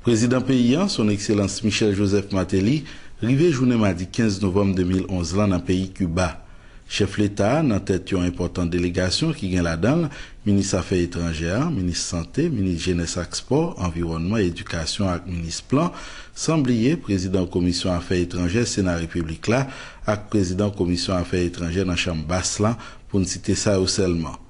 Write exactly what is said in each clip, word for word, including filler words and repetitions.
Prezidan peyi a, Son Ekselans Michel Joseph Martelly, rive jounen madi kenz novanm de mil onz lan nan peyi Kiba. Chèf Leta a, nan tèt yon enpòtan delegasyon ki gen ladan l minis afè etranjè a, minis sante, minis jenès ak spò, anviwònman, edikasyon ak minis plan, san bliye prezidan komisyon afè etranjè Sena Repiblik la ak prezidan komisyon afè etranjè nan Chanm Bas lan, pou n site sa yo sèlman.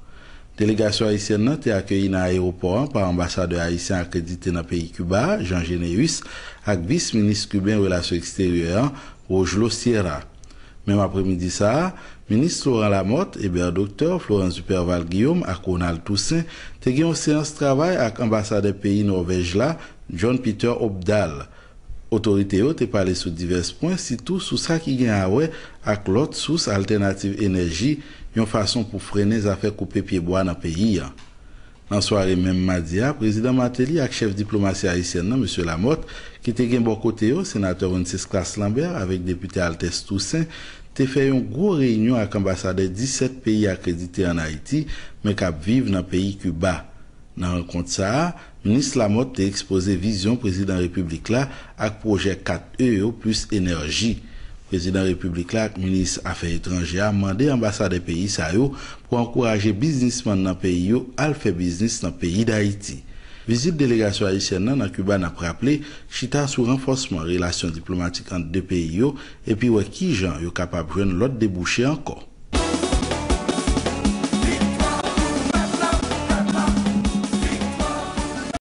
Delegasyon ayisyèn nan te akeyi nan ayewopò a pa anbasadè ayisyen akredite nan peyi Kiba a, Jean Généus, ak vis minis kiben relasyon eksteryè a, Rogelo Sierra. Menm apremidi sa a, minis Laurent Lamothe, Hébert Docteur, Florence Duperval Guillaume ak Ronald Toussaint te gen yon seyans travay ak anbasadè peyi Nòvèj la, John Peter Opdahl. Otorite yo te pale sou divès pwen, sitou sou sa ki gen a wè ak lòt sous altènativ enèji, yon fason pou frennen zafè koupe pyebwa nan peyi a. Nan sware menm madi a, prezidan Martelly ak chèf diplomasi ayisyèn nan, mesye Lamothe, ki te gen bò kote yo senatè Wenceslas Lambert avèk depite Altès Toussaint, te fè yon gwo reyinyon ak anbasadè disèt peyi akredite ann Ayiti, men k ap viv nan peyi Kiba. Nan rankont sa a, minis Lamothe te ekspoze vizyon prezidan repiblik la ak pwojè kat E yo plis enèji. Prezidan repiblik la ak minis afè etranjè a mande anbasadè peyi sa yo pou ankouraje biznismann nan peyi yo al fè biznis nan peyi Dayiti. Vizit delegasyon ayisyèn nan nan Kiba, n ap raple, chita sou ranfòsman relasyon diplomatik ant de peyi yo epi wè kijan yo kapab jwenn lòt debouche ankò.